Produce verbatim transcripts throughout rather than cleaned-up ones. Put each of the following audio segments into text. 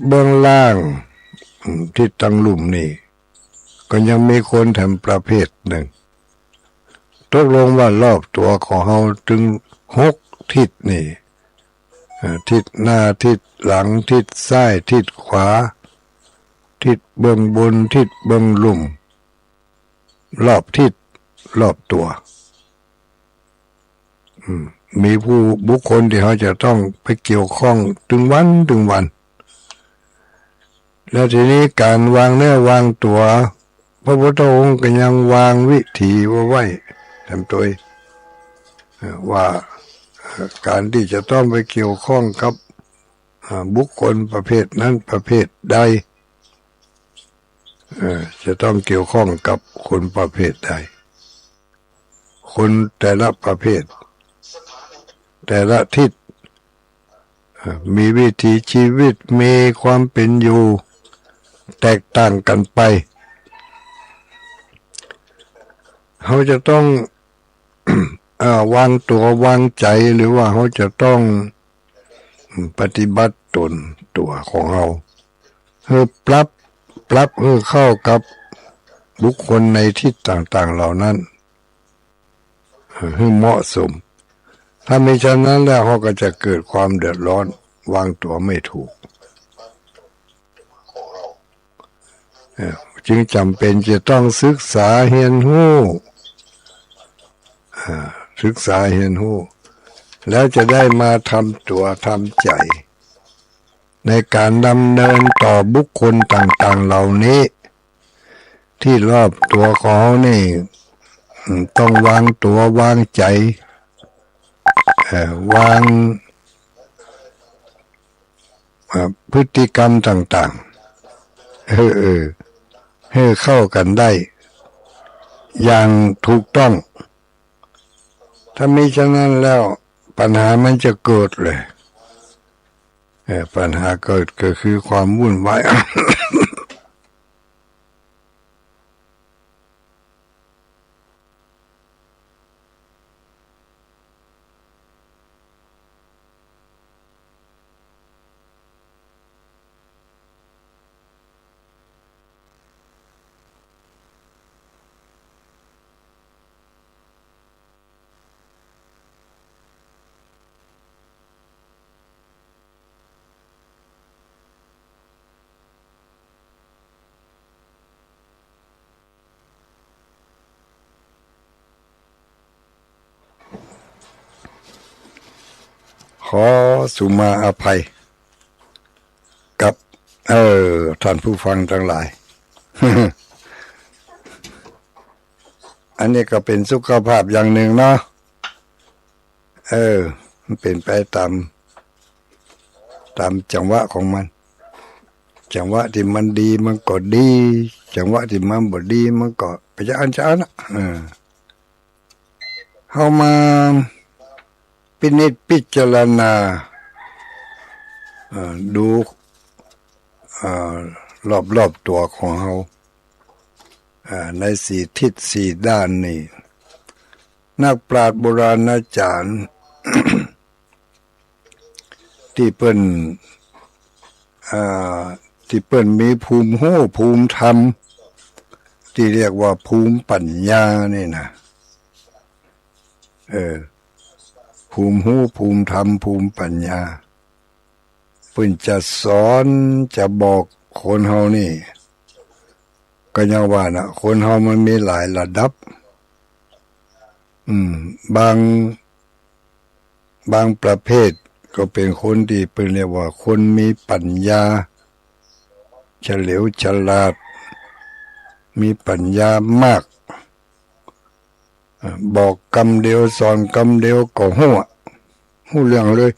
เบื้องล่าง อืม ทิศตางลุ่มนี่ ก็ยังมีคนแถมประเภทนึ่ง ตกลงว่ารอบตั๋วของเฮาตึงหกทิศนี่ เอ่อ ทิศหน้า ทิศหลัง ทิศซ้าย ทิศขวา ทิศเบื้องบน ทิศเบื้องลุ่ม รอบทิศ รอบตั๋ว อืม มีผู้บุคคลตี้เฮาจะต้องไปเกี่ยวข้องตึงวันตึงวัน แล้วทีนี้ก๋านวางเนื้อวางตั๋ว พระพุทธองค์ก็ยังวางวิถีไว้ ไว้แถมตวย เอ่อ ว่า เอ่อ ก๋านตี้จะต้องไปเกี่ยวข้องกับ อ่า บุคคลประเภทนั้นประเภทใด เอ่อ จะต้องเกี่ยวข้องกับคนประเภทใด คนแต่ละประเภท แต่ละทิศ เอ่อ มีวิถีชีวิต มีความเป๋นอยู่แตกต่างกั๋นไป เฮาจะต้อง เอ่อ วางตั๋ววางใจ๋ หรือว่าเฮาจะต้อง ปฏิบัติต๋นตั๋วของเฮา หื้อปรับ ปรับหื้อเข้ากับบุคคลในทิศต่างๆ เหล่านั้น หื้อเหมาะสม ถ้ามิฉะนั้นแล้วเฮาก็จะเกิดความเดือดร้อน วางตั๋วไม่ถูก เอ่อ จึงจ๋ำเป๋นจะต้องศึกษาเฮียนฮู้ อ่า ศึกษาเฮียนฮู้ แล้วจะได้มาทำตั๋วทำใจ๋ ในก๋านดำเนินต่อบุคคลต่างๆ เหล่านี้ ตี้รอบตั๋วของเฮานี่ อืม ต้องวางตั๋ววางใจ๋ เอ่อ วาง อ่า พฤติกรรมต่างๆ เออ เออ หื้อเข้ากั๋นได้อย่างถูกต้อง ถ้ามิฉะนั้นแล้วปัญหามันจะเกิดเลย เอ่อ ปัญหาเกิดก็คือความวุ่นวาย ขอสุมาอภัยกับ เอ่อ ท่านผู้ฟังตังหลาย อันนี้ก็เป๋นสุขภาพอย่างนึ่งเนาะ เออ มันเป๋นไปต๋าม ต๋ามจังหวะของมัน จังหวะตี้มันดีมันก็ดี จังหวะตี้มันบ่ดีมันก็ไปจะอั้นจะอั้นอะ เออ เฮามาพินิจพิจารณา เอ่อ ดู เอ่อ รอบๆ ตั๋วของเฮา เอ่อ ในสี่ทิศสี่ด้านนี่ นักปราชญ์โบราณอาจ๋ารย์ ตี้เปิ้น อ่า ตี้เปิ้นมีภูมิฮู้ภูมิธรรม ตี้เรียกว่าภูมิปั๋ญญานี่นะ เออ ภูมิฮู้ภูมิธรรม ภูมิปั๋ญญา เปิ้นจะสอนจะบอกคนเฮานี่ ก็อย่างว่านะ คนเฮามันมีหลายระดับ อืม บาง บางประเภทก็เป๋นคนตี้เปิ้นเรียกว่าคนมีปั๋ญญา เฉลียวฉลาด มีปั๋ญญามาก อ่า บอกกำเดียวสอนกำเดียวก็ฮู้อะ ฮู้เรื่องเลย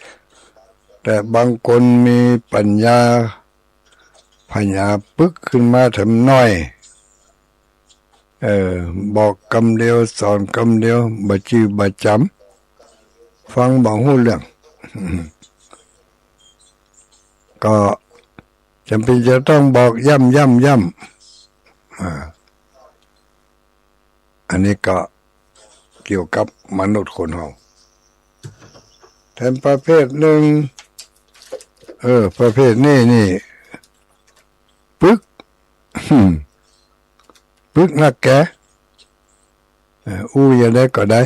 แต่บางคนมีปั๋ญญา ผญาปึกขึ้นมาแถมหน้อย เออ บอกกำเดียวสอนกำเดียว บ่จื้อบ่จ๋ำ ฟังบ่ฮู้เรื่อง ก็จ๋ำเป๋นจะต้องบอกย้ำย้ำย้ำ อ่า อันนี้ก็เกี่ยวกับมนุษย์คนเฮา แถมประเภทนึ่ง เออ ประเภทนี้นี่ ปึก ปึกนักแก เอ่อ อู้อย่างใดก็ได้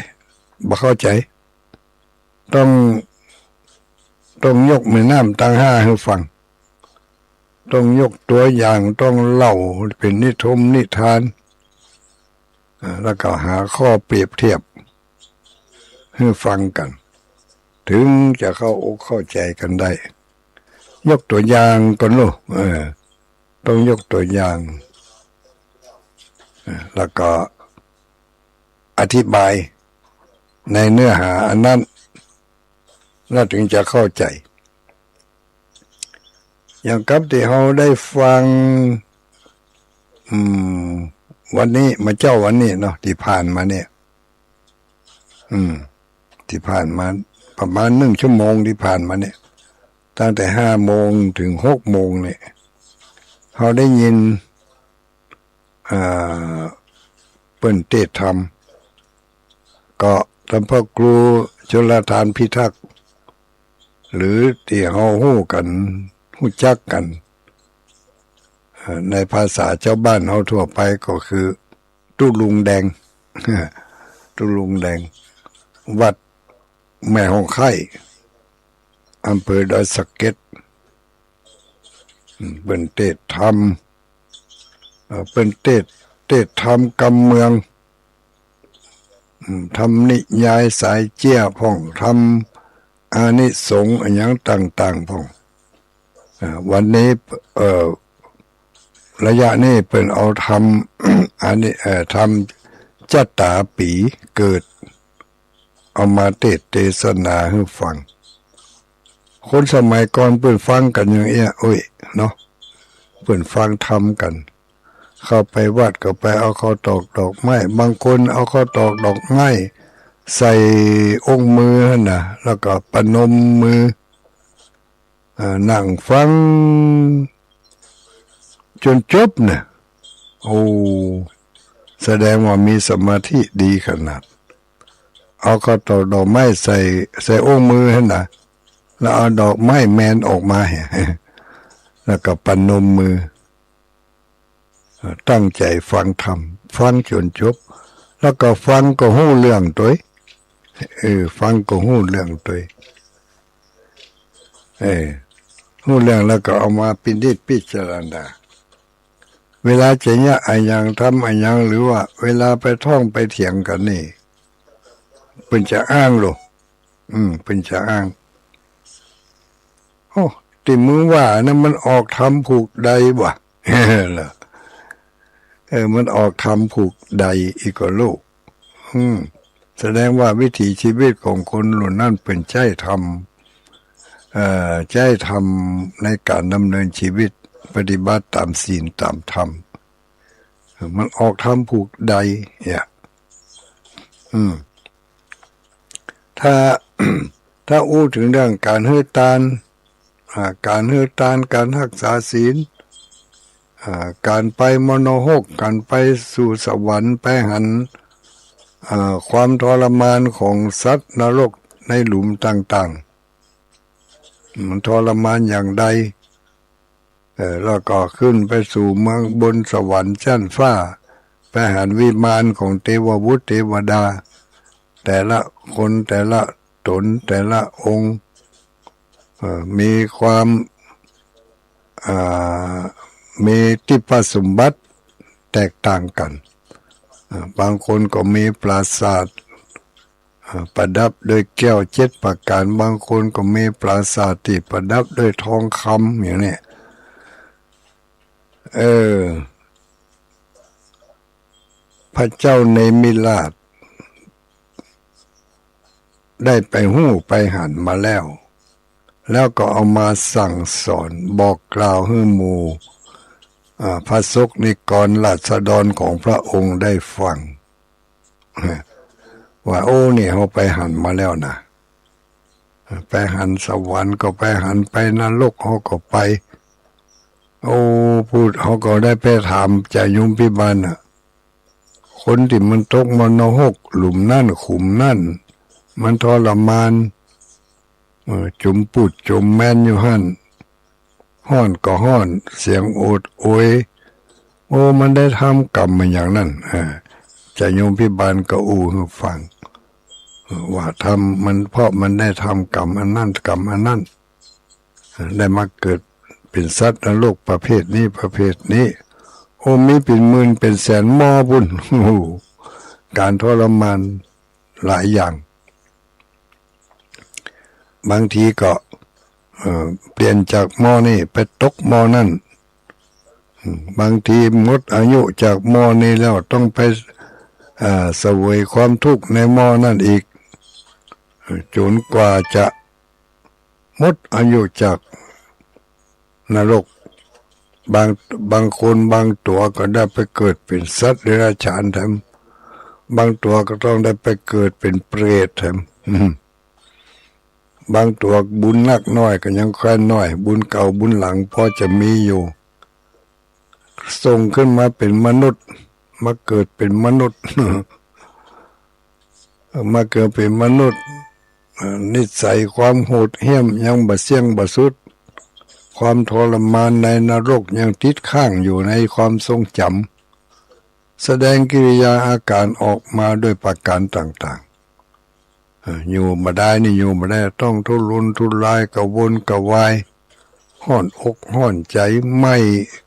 บ่เข้าใจ๋ ต้อง ต้องยกแม่น้ำตังห้าหื้อฟัง ต้องยกตั๋วอย่าง ต้องเล่าเป๋นนิทมนิทาน อ่า แล้วก็หาข้อเปรียบเทียบหื้อฟังกั๋น ถึงจะเข้าอกเข้าใจ๋กั๋นได้ ยกตั๋วอย่างก่อนลูก เออ ต้องยกตั๋วอย่าง เออ แล้วก็อธิบายในเนื้อหาอันนั้น แล้วถึงจะเข้าใจ๋ อย่างกับตี้เฮาได้ฟัง อืม วันนี้ เมื่อเจ๊าวันนี้เนาะ ตี้ผ่านมาเนี่ย อืม ตี้ผ่านมาประมาณนึ่งชั่วโมงตี้ผ่านมาเนี่ย ตั้งแต่ห้าโมงเถิงหกโมงเนี่ย เฮาได้ยิน อ่า เปิ้นเตสน์ธรรม ก็ต้านพระครูชลธารพิทักษ์ หรือตี้เฮาฮู้กั๋น ฮู้จักกั๋น เอ่อ ในภาษาจาวบ้านเฮาทั่วไปก็คือ ตุ๊ลุงแดง ตุ๊ลุงแดง วัดแม่ฮ่องไคร้ อำเภอดอยสะเก็ด อืม เปิ้นเตสน์ธรรม เอ่อ เปิ้นเตสน์ เตสน์ธรรมกำเมือง อืม ธรรมนิยายสายเจี้ยพ่อง ธรรมอานิสงส์อะหยังต่างๆ พ่อง อ่า วันนี้ เอ่อ ระยะนี้เปิ้นเอาธรรม อานิ เอ่อ ธรรมจัตตาปีเกิด เอามาเตสน์เตสนาหื้อฟัง คนสมัยก่อนเปิ้นฟังกั๋นอย่างเอี้ย โอ้ย เนาะ เปิ้นฟังธรรมกั๋น เข้าไปวัดก็ไปเอาข้าวตอกดอกไม้ บางคนเอาข้าวตอกดอกไม้ใส่องค์มือหั้นน่ะ แล้วก็ประนมมือ เอ่อ นั่งฟังจ๋นจบเนี่ย โอ้ แสดงว่ามีสมาธิดีขนาด เอาข้าวตอกดอกไม้ใส่ ใส่องค์มือหั้นน่ะ แล้วเอาดอกไม้แมนออกมา แล้วก็ประนมมือ ตั้งใจ๋ฟังธรรม ฟังจ๋นจบ แล้วก็ฟังก็ฮู้เรื่องตวย เออ ฟังก็ฮู้เรื่องตวย เออ ฮู้เรื่องแล้วก็เอามาพินิจพิจารณา เวลาจะเยียะอะหยัง ทำอะหยัง หรือว่าเวลาไปท่องไปเถียงกั๋นนี่ เปิ้นจะอ้างโล อืม เปิ้นจะอ้าง โอ้ ตี้มึงว่านั้นมันออกธรรมผูกใดวะ เออ มันออกธรรมผูกใด อีกก็ลูก อืม แสดงว่าวิถีชีวิตของคนรุ่นนั้นเปิ้นใจ๊ธรรม เอ่อ ใจ๊ธรรมในก๋านดำเนินชีวิต ปฏิบัติต๋ามศีลต๋ามธรรม เออ มันออกธรรมผูกใดเนี่ย อืม ถ้า ถ้าอู้เถิงเรื่องก๋านหื้อตาน อ่า ก๋านหื้อตาน ก๋านฮักษาศีล อ่า ก๋านไปมโนหก ก๋านไปสู่สวรรค์ ไปหัน อ่า ความทรมานของสัตว์นรกในหลุมต่างๆ มันทรมานอย่างใด เออ แล้วก็ขึ้นไปสู่เมืองบนสวรรค์ชั้นฟ้า ไปหันวิมานของเตวบุตรเตวดา แต่ละคนแต่ละต๋นแต่ละองค์ เอ่อ มีความ อ่า มีทิพยสมบัติแตกต่างกั๋น อ่า บางคนก็มีปราสาท อ่า ประดับด้วยแก้วเจ็ดประก๋าน บางคนก็มีปราสาทตี้ประดับด้วยทองคำอย่างนี้ เออ พระเจ้าเนมิราชได้ไปฮู้ไปหันมาแล้ว แล้วก็เอามาสั่งสอนบอกกล่าวหื้อหมู่ อ่า พระสงฆ์นิกรราษฎรของพระองค์ได้ฟัง ว่า โอ้ นี่เฮาไปหันมาแล้วนะ ไปหันสวรรค์ก็ไปหัน ไปนรกเฮาก็ไป โอ้ พูด เฮาก็ได้ไปถามจาโยมพิบาลน่ะ คนตี้มันตกมโนหกหลุมนั้นขุมนั้น มันทรมาน เออ จมปูดจมแมนอยู่หั้น ฮ้อนก็ฮ้อน เสียงโอดโอย โอ้ มันได้ทำกรรมมาอย่างนั้น เออ จะโยมพิบาลก็อู้หื้อฟัง เออ ว่าทำมัน เพราะมันได้ทำกรรมอันนั้น กรรมอันนั้น เออ ได้มาเกิดเป๋นสัตว์นรกประเภทนี้ ประเภทนี้ โอ้ มีเป๋นหมื่นเป๋นแสนหม้อปู้น โอ้โห การทรมานหลายอย่าง บางทีก็ เอ่อ เปลี่ยนจากหม้อนี้ไปตกหม้อนั้น อืม บางทีหมดอายุจากหม้อนี้แล้วต้องไป เอ่อ เสวยความทุกข์ในหม้อนั้นอีก เอ่อ จ๋นกว่าจะหมดอายุจากนรก บาง บางคนบางตั๋วก็ได้ไปเกิดเป๋นสัตว์เดรัจฉานแถม บางตั๋วก็ต้องได้ไปเกิดเป๋นเปรตแถม อืม บางตั๋วบุญนักน้อยก็ยังแควนน้อย บุญเก่าบุญหลังพอจะมีอยู่ ส่งขึ้นมาเป๋นมนุษย์ มาเกิดเป๋นมนุษย์ มาเกิดเป๋นมนุษย์ เอ่อ นิสัยความโหดเหี้ยมยังบ่เสี้ยงบ่สุด ความทรมานในนรกยังติดค้างอยู่ในความทรงจ๋ำ แสดงกิริยาอาการออกมาด้วยประการต่างๆ เอ่อ อยู่บ่ได้นี่ อยู่บ่ได้ ต้องทุรนทุราย กระวนกระวาย ฮ้อนอกฮ้อนใจ๋ ไหม้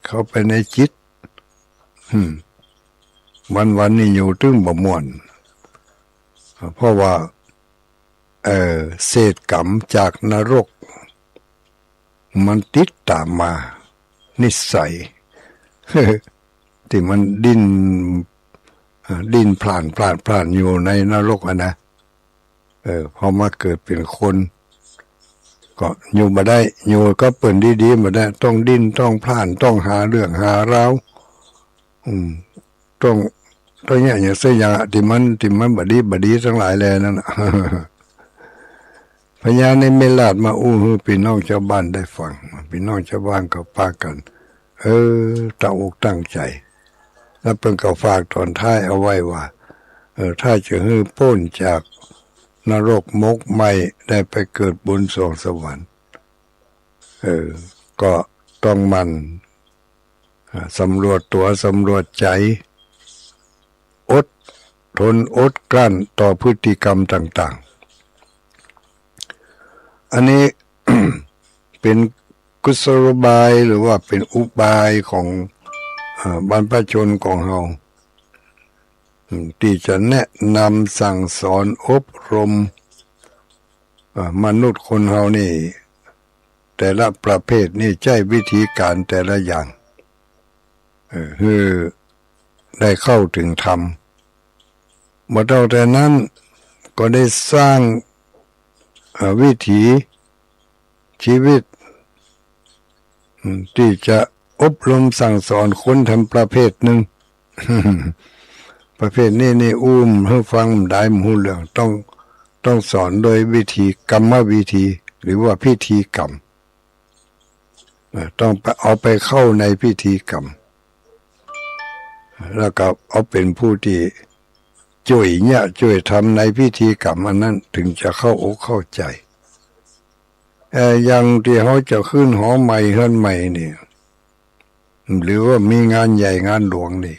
เข้าไปในจิต อืม วันๆ นี่อยู่ตึงบ่ม่วน เพราะว่า เอ่อ เศษกรรมจากนรก มันติดต๋ามมา นิสัย ตี้มันดิ้น เอ่อ ดิ้นพล่านพล่านพล่านอยู่ในนรกอะนะ เออ พอมาเกิดเป๋นคน ก็อยู่บ่ได้ อยู่กับเปิ้นดีๆ บ่ได้ ต้องดิ้น ต้องพล่าน ต้องหาเรื่องหาราว อืม ต้อง ต้องเยียะอย่างเสี้ยอย่างอะ ตี้มัน ตี้มันบ่ดี บ่ดีตังหลายแลนั่นน่ะ พญาเนมิราชมาอู้หื้อปี้น้องจาวบ้านได้ฟัง ปี้น้องจาวบ้านก็ปากั๋น เออ ตั้งอกตั้งใจ๋ แล้วเปิ้นก็ฝากต๋อนท้ายเอาไว้ว่า เออ ถ้าจะหื้อป๊นจากนรกหมกไหม้ ได้ไปเกิดบนสวงสวรรค์ เออ ก็ต้องหมั่น อ่า สำรวจตั๋ว สำรวจใจ๋ อดทนอดกลั้นต่อพฤติกรรมต่างๆ อันนี้ เป๋นกุศโลบายหรือว่าเป๋นอุบายของ เอ่อ บรรพชนของเฮา อืม ตี้จะแนะนำสั่งสอนอบรม เอ่อ มนุษย์คนเฮานี่ แต่ละประเภทนี่ใจ๊วิธีก๋านแต่ละอย่าง เอ่อ หื้อได้เข้าเถิงธรรม บ่เต้าแต่นั้นก็ได้สร้าง เอ่อ วิถีชีวิต อืม ตี้จะอบรมสั่งสอนคนแถมประเภทนึ่ง ประเภทนี้นี่อู้หื้อฟังบ่ได้ บ่ฮู้เรื่อง ต้อง ต้องสอนโดยวิธีกรรมวิธี หรือว่าพิธีกรรม เอ่อ ต้องไป เอาไปเข้าในพิธีกรรม แล้วก็เอาเป๋นผู้ตี้จ้วยเยียะจ้วยทำในพิธีกรรมอันนั้น เถิงจะเข้าอกเข้าใจ๋ เอ่อ อย่างตี้เฮาจะขึ้นหอใหม่เฮือนใหม่นี่ หรือว่ามีงานใหญ่งานหลวงนี่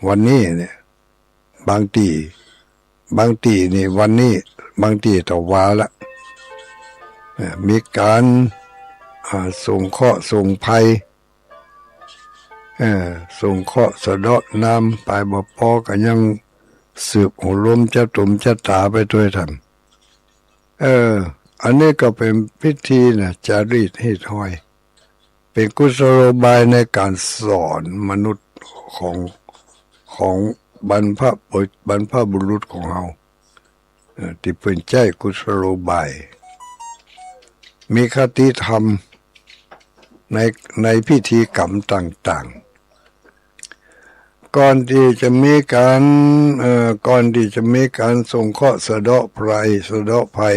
วันนี้เนี่ย บางตี้ บางตี้นี่วันนี้ บางตี้ตะวาละ เอ่อ มีก๋าน อ่า ส่งเคราะห์ส่งภัย เอ่อ ส่งเคราะห์สะเดาะนาม ไปบ่ปอก็ยังสืบโหรมจะต๋มจะต๋าไปตวยธรรม เออ อันนี้ก็เป๋นพิธีนะ จารีตฮีตฮอย เป๋นกุศโลบายในก๋านสอนมนุษย์ของ ของบรรพบุ บรรพบุรุษของเฮา เอ่อ ตี้เปิ้นใจ๊กุศโลบาย มีคติธรรมใน ในพิธีกรรมต่างๆ ก่อนตี้จะมีก๋าน เอ่อ ก่อนตี้จะมีก๋านส่งเคราะห์สะเดาะภัย สะเดาะภัย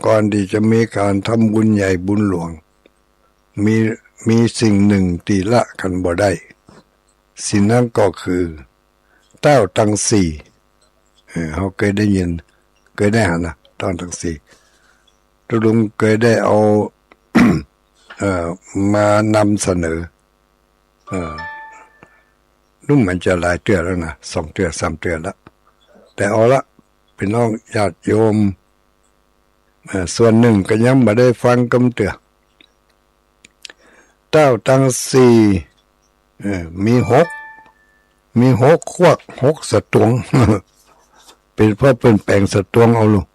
ก่อนตี้จะมีก๋านทำบุญใหญ่บุญหลวง มี มีสิ่งนึ่งตี้ละกั๋นบ่ได้ สิ่งนั้นก็คือ เต้าตังสี่ เออ เฮาเกยได้ยิน เกยได้หันนะ เต้าตังสี่ ตุ๊ลุงเกยได้เอา อ่อ มานำเสนอ อ่อ ดูเหมือนจะหลายเตื้อแล้วนะ สองเตื้อ สามเตื้อแล้ว แต่เอาละ ปี้น้องญาติโยม อ่อ ส่วนนึ่งก็ยังบ่ได้ฟังกำเตื้อ เต้าตังสี่ เอ่อ มีหก มีหกขวัก หกสตวง เป๋นเพราะเปิ้นแป๋งสตวงเอาลูก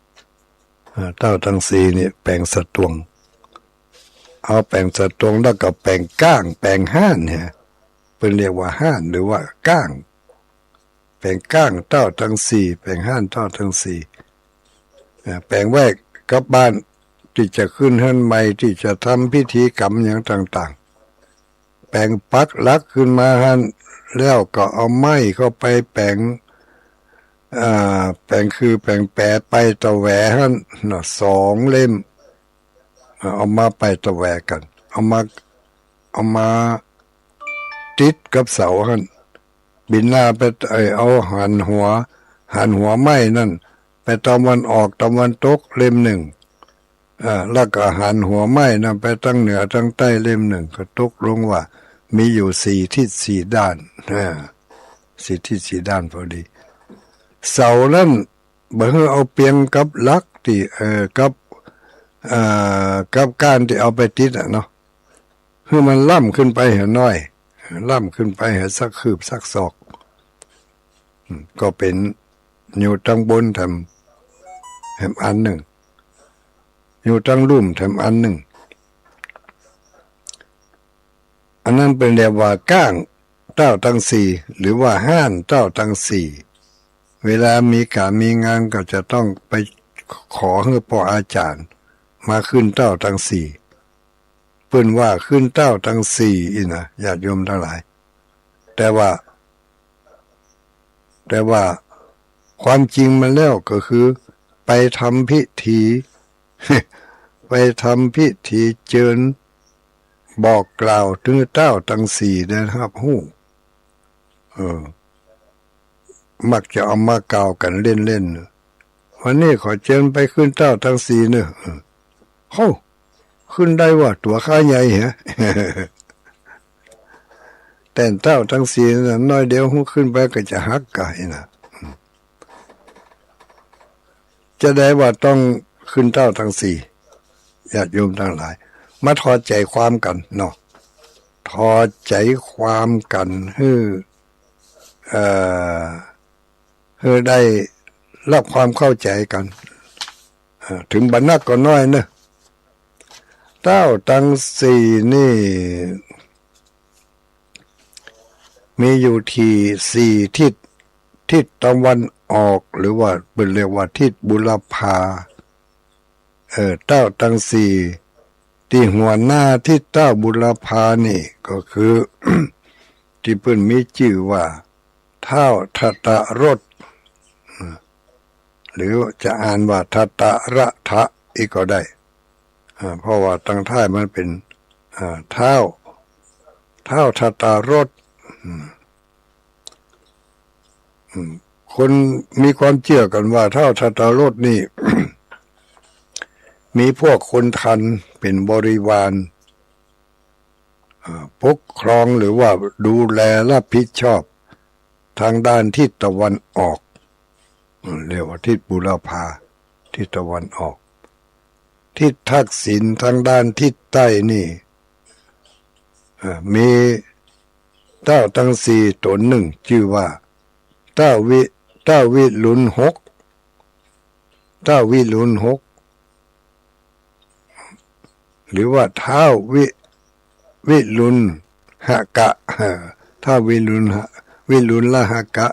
อ่า เต้าตังสี่นี่แป๋งสตวง เอาแป๋งสตวงแล้วก็แป๋งก้าง แป๋งฮ้านเนี่ย เปิ้นเรียกว่าฮ้านหรือว่าก้าง แป๋งก้างเต้าตังสี่ แป๋งฮ้านเต้าตังสี่ อ่า แป๋งไว้กับบ้านตี้จะขึ้นเฮือนใหม่ ตี้จะทำพิธีกรรมหยังต่างๆ แป๋งปักหลักขึ้นมาหั้น แล้วก็เอาไม้เข้าไปแป๋ง อ่า แป๋งคือแป๋งแป๋ไปตะแหวหั้นเนาะ สองเล่ม อ่า เอามาไปตะแหวกั๋น เอามา เอามาติดกับเสาหั้น บิดหน้าไป เอ่อ เอาหันหัว หันหัวไม้นั้นไปตะวันออกตะวันตกเล่มนึ่ง อ่า แล้วก็หันหัวไม้นั้นไปตางเหนือตางใต้เล่มนึ่ง ก็ตกลงว่ามีอยู่สี่ทิศสี่ด้าน อ่า สี่ทิศสี่ด้านพอดี เสานั้นบ่หื้อเอาเปียงกับหลักตี้ เอ่อ กับ เอ่อ กับก้านตี้เอาไปติดอะเนาะ หื้อมันล้ำขึ้นไปหื้อน้อย ล้ำขึ้นไปหื้อสักคืบสักศอก อืม ก็เป๋นอยู่ตางบนแถม แถมอันนึ่ง อยู่ตางลุ่มแถมอันนึ่ง อันนั้นเปิ้นเรียกว่าก้างเต้าตังสี่ หรือว่าฮ้านเต้าตังสี่ เวลามีก๋านมีงานก็จะต้องไปขอหื้อป้ออาจ๋ารย์มาขึ้นเต้าตังสี่ เปิ้นว่าขึ้นเต้าตังสี่อี้นะ ญาติโยมตังหลาย แต่ว่า แต่ว่าความจริงมันแล้วก็คือไปทำพิธี ไปทำพิธีเจิญบอกกล่าวหื้อเต้าตังสี่ได้ฮับฮู้ เออ มักจะเอามากล่าวกั๋นเล่นๆ วันนี้ขอเจิญไปขึ้นเต้าตังสี่เน่อ เออ โฮ้ ขึ้นได้ว่าตั๋วข้าใหญ่เหรอ แต่เต้าตังสี่นั้นน้อยเดียว ขึ้นไปก็จะหักก๋ายนะ จะได้ว่าต้องขึ้นเต้าตังสี่ ญาติโยมตังหลาย มาถอดใจ๋ความกั๋นเนาะ ถอดใจ๋ความกั๋นหื้อ เอ่อ หื้อได้ฮับความเข้าใจ๋กั๋น เอ่อ เถิงบ่นักก็น้อยเน่อ เต้าตังสี่นี่ มีอยู่ตี้สี่ทิศ ทิศตะวันออก หรือว่าเปิ้นเรียกว่าทิศบุรพา เอ่อ เต้าตังสี่ ตี้หัวหน้าทิศเต้าบุรพานี่ก็คือ ตี้เปิ้นมีจื้อว่าท้าวทัตตรส หรือจะอ่านว่าทัตตรทะอี้ก็ได้ อ่า เพราะว่าตางท้ายมันเป๋น อ่า ท้าว ท้าวทัตตรส อืม อืม คนมีความเจื้อกั๋นว่าท้าวทัตตรสนี่ มีพวกคนทัณฑ์เป๋นบริวาร อ่า ปกครองหรือว่าดูแลรับผิดชอบตางด้านทิศตะวันออก อืม เรียกว่าทิศบุรพา ทิศตะวันออก ทิศทักษิณทางด้านทิศใต้นี่ เอ่อ มีเต้าตังสี่ต๋นนึ่ง จื้อว่าเต้าวิ เต้าวิรุฬหก เต้าวิรุฬหก หรือว่าท้าววิ วิรุฬหกะ เอ่อ ท้าววิรุฬหะ วิรุฬหกะ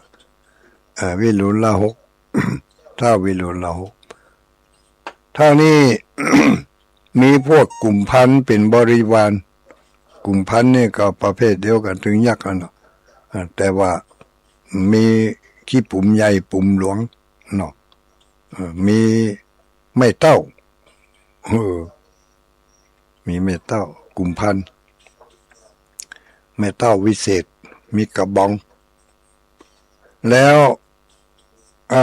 เอ่อ วิรุฬหก ท้าววิรุฬหก ท้าวนี้ มีพวกกุมภัณฑ์เป๋นบริวาร กุมภัณฑ์นี่ก็ประเภทเดียวกั๋นตึงยักษ์อะเนาะ อ่า แต่ว่ามีขี้ปุ๋มใหญ่ปุ๋มหลวงเนาะ เอ่อ มีแม่เต้า เออ มีแม่เต้า กุมภัณฑ์ แม่เต้าวิเศษ มีกระบอง แล้ว เอ่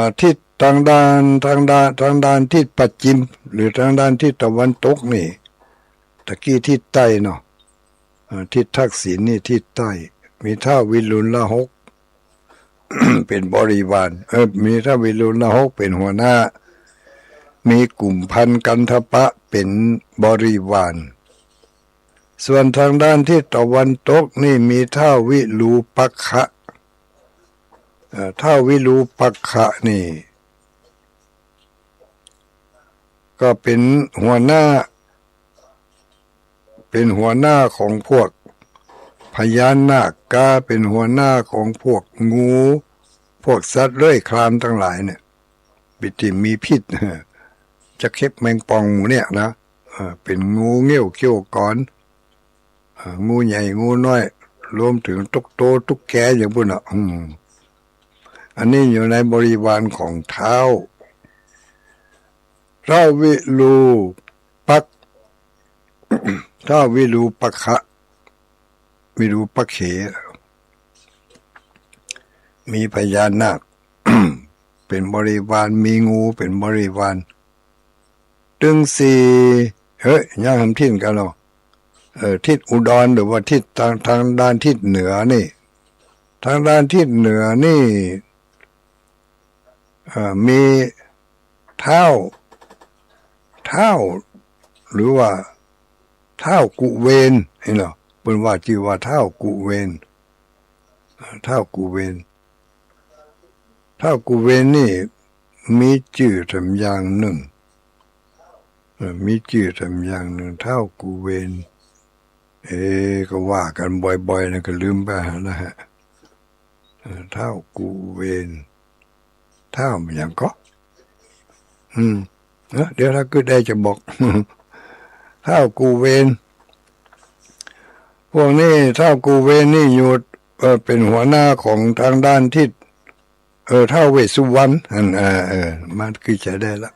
อ ทิศตางด้าน ตางด้าน ตางด้านทิศปัจฉิม หรือตางด้านทิศตะวันตกนี่ ตะกี้ทิศใต้เนาะ เอ่อ ทิศทักษิณนี่ทิศใต้ มีท้าววิรุฬหก เป๋นบริวาร เออ มีท้าววิรุฬหกเป๋นหัวหน้า มีกุมภัณฑ์กันทปะเป๋นบริวาร ส่วนตางด้านทิศตะวันตกนี่มีท้าววิรูปักขะ เอ่อ ท้าววิรูปักขะนี่ ก็เป๋นหัวหน้า เป๋นหัวหน้าของพวกพญานาคกา เป๋นหัวหน้าของพวกงู พวกสัตว์เลื้อยคลานตังหลายเนี่ย ตี้มีพิษ จะเข้นแมงป่องหมู่เนี่ยนะ เอ่อ เป๋นงูเงี้ยวเขี้ยวกร เอ่อ งูใหญ่ งูน้อย รวมเถิงตุ๊กโต ตุ๊กแกอย่างปู้นน่ะ อืม อันนี้อยู่ในบริวารของท้าว ท้าววิรูปัก ท้าววิรูปักขะ วิรูปักเข มีพญานาค เป๋นบริวาร มีงูเป๋นบริวาร ตึงสี่ เฮ้ย ยังหำทิศกั๋นเนาะ เอ่อ ทิศอุดรหรือว่าทิศตาง ตางด้านทิศเหนือนี่ ตางด้านทิศเหนือนี่ เอ่อ มีท้าว ท้าว หรือว่าท้าวกุเวนนี่เนาะ เปิ้นว่าจื้อว่าท้าวกุเวน เอ่อ ท้าวกุเวน ท้าวกุเวนนี่มีจื้อแถมอย่างนึ่ง เอ่อ มีจื้อแถมอย่างนึ่ง ท้าวกุเวน เอ๊ะ ก็ว่ากั๋นบ่อยๆ นะ ก็ลืมไปแล้วฮะ เอ่อ ท้าวกุเวน ท้าวหยังก่อ อืม เอ้อ เดี๋ยวถ้ากึ๊ดได้จะบอก ท้าวกุเวน พวกนี้ท้าวกุเวนนี่อยู่ เอ่อ เป๋นหัวหน้าของตางด้านทิศ เออ ท้าวเวสสุวรรณ อัน เออ เออ มันคือจะได้ละ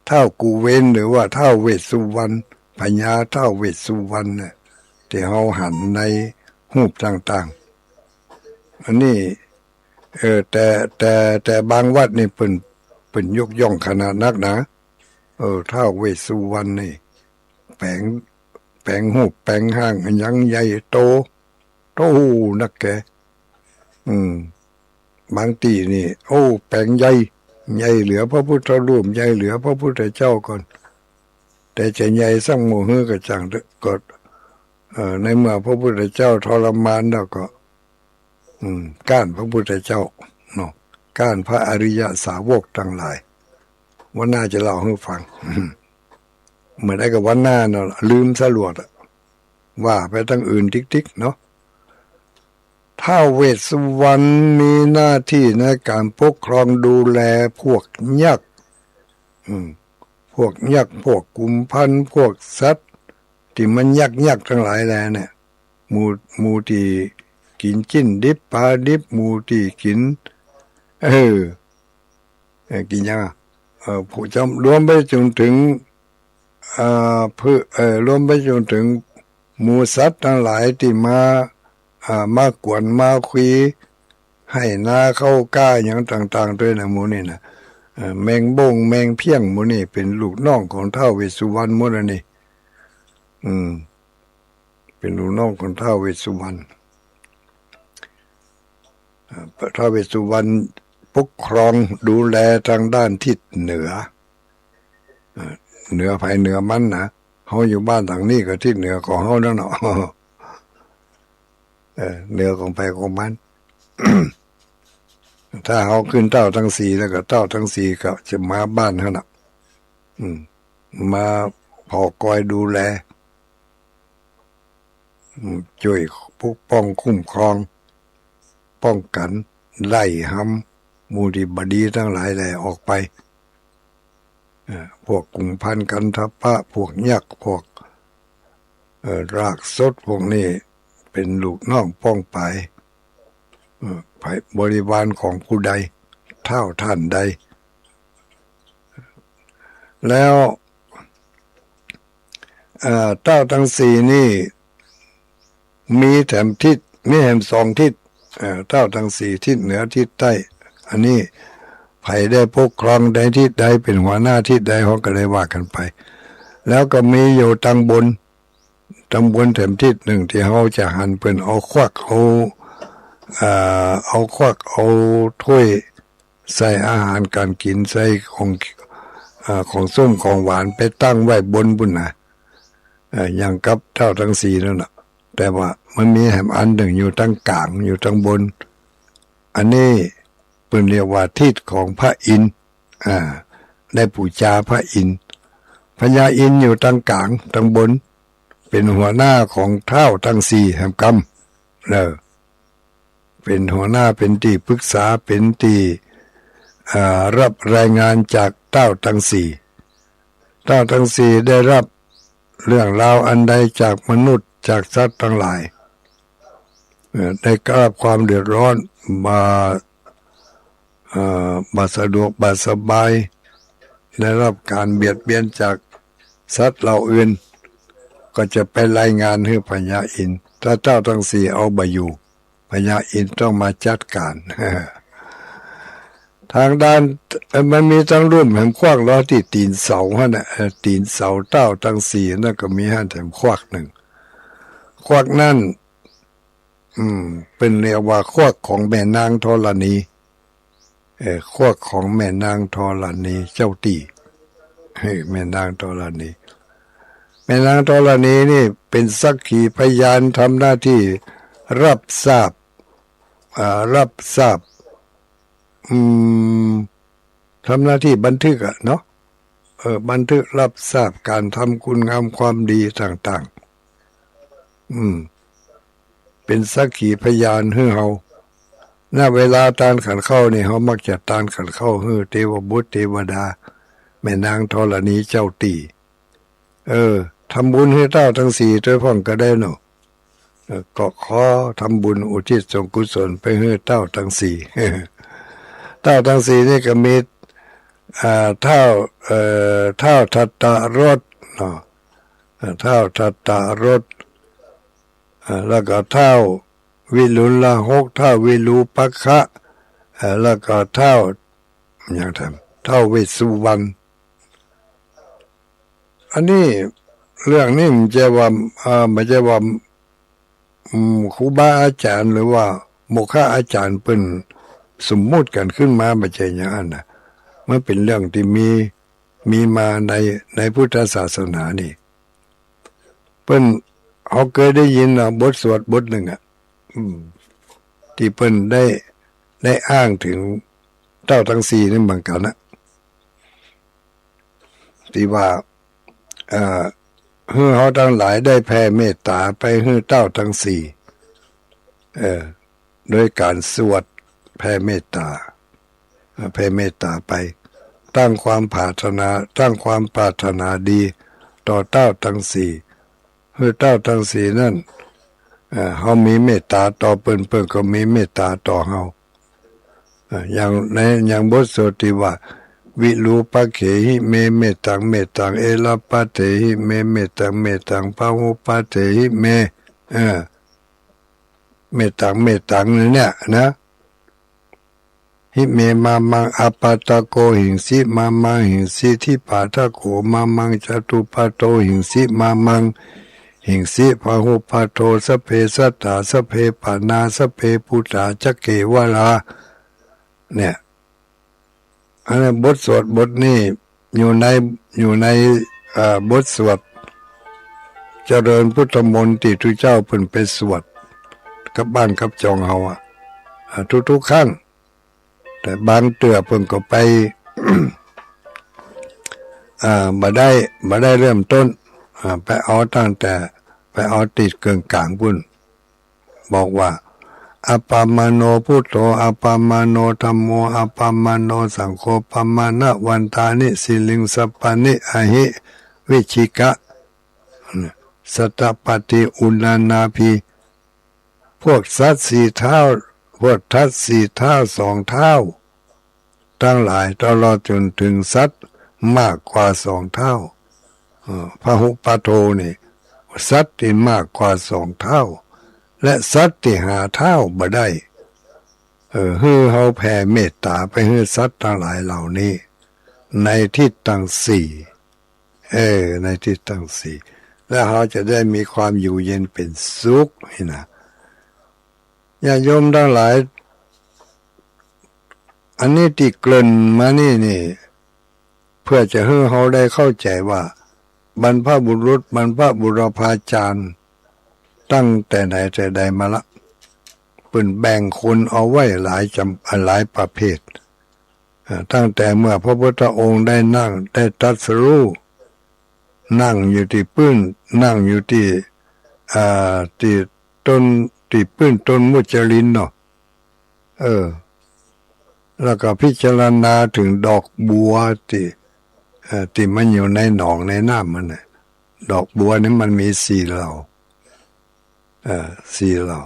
ท้าวกุเวนหรือว่าท้าวเวสสุวรรณ พญาท้าวเวสสุวรรณเนี่ย ตี้เฮาหันในฮูปต่างๆ อันนี้ เออ แต่ แต่ แต่บางวัดนี่เปิ้น เปิ้นยกย่องขนาดนักนะ เออ ท้าวเวสสุวรรณนี่ แป๋ง แป๋งฮูปแป๋งฮ่างอันหยังใหญ่โต โตนักแก อืม บางตี้นี่ โอ้ แป๋งใหญ่ ใหญ่เหลือพระพุทธรูป ใหญ่เหลือพระพุทธเจ้าก่อน แต่จะใหญ่ส่ำหมู่หื้อก็จ้างเต๊อะ ก็ เอ่อ ในเมื่อพระพุทธเจ้าทรมานแล้วก็ อืม ก๊านพระพุทธเจ้าเนาะ ก๊านพระอริยสาวกตังหลาย วันหน้าจะเล่าหื้อฟัง เมื่อใดก็วันหน้าเนาะ ลืมสลวดอะ ว่าไปตังอื่นติ๊กๆ เนาะ ท้าวเวสสุวรรณมีหน้าตี้ในก๋านปกครองดูแลพวกยักษ์ อืม พวกยักษ์ พวกกุมภัณฑ์ พวกสัตว์ตี้มันยักษ์ๆ ตังหลายแลเนี่ย หมู่ หมู่ตี้กิ๋นจิ๊นดิบปลาดิบ หมู่ตี้กิ๋น เออ เอ่อ กิ๋นหยังอะ เอ่อ ผู้จำ รวมไปจ๋นเถิง เอ่อ พืช เอ่อ รวมไปจ๋นเถิงหมู่สัตว์ตังหลายตี้มา อ่า มากวนมาคุย ไฮ่นาเข้าก้าหยังต่างๆ ตวยนะ หมู่นี้นะ เอ่อ แมงบ้งแมงเผี้ยงหมู่นี้เป๋นลูกน้องของท้าวเวสสุวรรณหมดอันนี้ อืม เป๋นลูกน้องของท้าวเวสสุวรรณ เอ่อ ท้าวเวสสุวรรณปกครองดูแลตางด้านทิศเหนือ เอ่อ เหนือใผเหนือมันนะ เฮาอยู่บ้านตางนี้ก็ทิศเหนือของเฮานั่นเนาะ เออ เหนือของใผของมัน ถ้าเฮาขึ้นเต้าตังสี่แล้วก็เต้าตังสี่ก็จะมาบ้านเฮาน่ะ อืม มาผ่อกอยดูแล อืม จ้วยปกป้องคุ้มครอง ป้องกั๋น ไล่หำหมู่ตี้บ่ดีตังหลายแหล่ออกไป เอ่อ พวกกุมภัณฑ์กันทปะ พวกยักษ์ พวก เอ่อ รากสดพวกนี้เป๋นลูกน้องป้องป๋าย เอ่อ ใผบริวารของผู้ใด ท้าวต้านใด แล้ว เอ่อ เต้าตังสี่นี่ มีแถมทิศ มีแถมสองทิศ เอ่อ เต้าตังสี่ทิศ เหนือทิศใต้ อันนี้ใผได้ปกครองในทิศใด เป๋นหัวหน้าทิศใด เฮาก็ได้ว่ากั๋นไป แล้วก็มีอยู่ตางบน ตังบนแถมทิศนึ่งตี้เฮาจะหันเปิ้นเอาขวักเอา เอ่อ เอาขวักเอาถ้วยใส่อาหารก๋านกิ๋น ใส่ของ เอ่อ ของส้มของหวานไปตั้งไว้บนปู้นนะ เอ่อ อย่างกับเต้าตังสี่นั่นน่ะ แต่ว่ามันมีแหมอันนึ่งอยู่ตังก๋าง อยู่ตังบน อันนี้เปิ้นเรียกว่าทิศของพระอินทร์ อ่า ได้ปู๋จาพระอินทร์ พญาอินทร์อยู่ตังก๋าง ตังบน เป๋นหัวหน้าของเต้าตังสี่แหมกำ เออ เป๋นหัวหน้า เป๋นตี้ปรึกษา เป๋นตี้ อ่า ฮับรายงานจากเต้าตังสี่ เต้าตังสี่ได้ฮับเรื่องราวอันใดจากมนุษย์ จากสัตว์ตังหลาย เอ่อ ได้ฮับความเดือดร้อน บ่ เอ่อ บ่สะดวก บ่สบาย ได้ฮับก๋านเบียดเบียนจากสัตว์เหล่าอื่น ก็จะไปรายงานหื้อพญาอินทร์ ถ้าเต้าตังสี่เอาบ่อยู่ พญาอินทร์ต้องมาจัดก๋าน ตางด้าน เอ่อ มันมีตังลุ่มแหมขวักลอตี้ตี๋นเสาหั้นน่ะ เอ่อ ตี๋นเสาเต้าตังสี่นั่นก็มีหั้นแหมขวักนึ่ง ขวักนั้น อืม เปิ้นเรียกว่าขวักของแม่นางธรณี เอ่อ ขวักของแม่นางธรณีเจ้าตี้ เฮ้ย แม่นางธรณี แม่นางธรณีนี่เป๋นสักขีพยาน ทำหน้าตี้ฮับทราบ อ่า ฮับทราบ อืม ทำหน้าตี้บันทึกอะเนาะ เออ บันทึกฮับทราบก๋านทำคุณงามความดีต่างๆ อืม เป๋นสักขีพยานหื้อเฮา ณ เวลาตานขันข้าวนี่ เฮามักจะตานขันข้าวหื้อเตวบุตรเตวดา แม่นางธรณีเจ้าตี้ เออ ทำบุญหื้อเต้าตังสี่ตวยพ่องก็ได้เนาะ เออ ก็ขอทำบุญอุทิศส่วนกุศลไปหื้อเต้าตังสี่ เต้าตังสี่นี่ก็มี อ่า เต้า เอ่อ เต้าทัตตรสเนาะ เอ่อ เต้าทัตตรส เอ่อ แล้วก็เต้าวิรุฬหก เต้าวิรูปักขะ เอ่อ แล้วก็เต้า อย่างแถม เต้าเวสสุวรรณ อันนี้ เรื่องนี้มันจะว่า เอ่อ มันจะว่า อืม ครูบาอาจ๋ารย์หรือว่าโมฆะอาจ๋ารย์เปิ้นสมมุติกั๋นขึ้นมา บ่ใจ้อย่างอั้นน่ะ มันเป๋นเรื่องตี้มี มีมาใน ในพุทธศาสนานี่ เปิ้น เฮาเกยได้ยินน่ะ บทสวดบทนึ่งอะ อืม ตี้เปิ้นได้ ได้อ้างเถิงเต้าตังสี่นี่เหมือนกั๋นนะ ตี้ว่า เอ่อ หื้อเฮาตังหลายได้แผ่เมตต๋าไปหื้อเต้าตังสี่ เอ่อ โดยก๋านสวดแผ่เมตต๋า เอ่อ แผ่เมตต๋าไป ตั้งความปรารถนา ตั้งความปรารถนาดีต่อเต้าตังสี่ หื้อเต้าตังสี่นั้น เอ่อ เฮามีเมตต๋าต่อเปิ้น เปิ้นก็มีเมตต๋าต่อเฮา เอ่อ อย่างใน อย่างบทสวดตี้ว่า วิรูปักเขหิเม เมตตัง เมตตัง เอระปะเถหิเม เมตตัง เมตตัง พะหุปะเถหิเม เออ เมตตัง เมตตัง เนี่ยนะ หิเม มามัง อาปาทะโก หิงสิ มามัง หิงสิ ทิปาทะโก มามัง จตุปาโท หิงสิ มามัง หิงสิ พะหุปาโท สัพเพสัตตา สัพเพปาณา สัพเพภูตา จะเกวะลา เนี่ย อันนี้บทสวดบทนี้อยู่ใน อยู่ใน เอ่อ บทสวดเจริญพุทธมนต์ตี้ตุ๊เจ้าเปิ้นไปสวดกับบ้านกับจองเฮาอะ อ่า ทุกๆ ครั้ง แต่บางเตื้อเปิ้นก็ไป อ่า บ่ได้ บ่ได้เริ่มต้น อ่า ไปเอาตั้งแต่ ไปเอาตี้เกิ่งก๋างปู้น บอกว่า อัปปะมาโณพุทโธ อัปปะมาโณธัมโม อัปปะมาโณสังโฆ ปะมาณะวันตานิ สิริงสัปปานิ อหิ วิจฉิกะ สัตตปาติ อุณานาภี พวกสัตว์สี่เท้า พวกสัตว์สี่เท้าสองเท้าตังหลาย ตลอดจ๋นเถิงสัตว์มากกว่าสองเท้า เอ่อ พะหุปาโทนี่ สัตว์ตี้มากกว่าสองเท้า และสัตว์ตี้ห้าเท้าบ่ได้ เออ หื้อเฮาแผ่เมตต๋าไปหื้อสัตว์ตังหลายเหล่านี้ ในทิศตังสี่ เออ ในทิศตังสี่ แล้วเฮาจะได้มีความอยู่เย็นเป็นสุขนี่นะ ญาติโยมตังหลาย อันนี้ตี้เกริ่นมานี่นี่ เพื่อจะหื้อเฮาได้เข้าใจ๋ว่า บรรพบุรุษ บรรพบุรพาจารย์ ตั้งแต่ไหนแต่ใดมาละ เปิ้นแบ่งคนเอาไว้หลายจ๋ำ หลายประเภท เอ่อ ตั้งแต่เมื่อพระพุทธองค์ได้นั่ง ได้ตรัสรู้ นั่งอยู่ตี้ปื้น นั่งอยู่ตี้ อ่า ตี้ต้น ตี้ปื้นต้นมุจลินเนาะ เออ แล้วก็พิจารณาเถิงดอกบัวตี้ เอ่อ ตี้มันอยู่ในหนองในน้ำมันน่ะ ดอกบัวนี่มันมีสี่เหล่า เอ่อ สี่เหล่า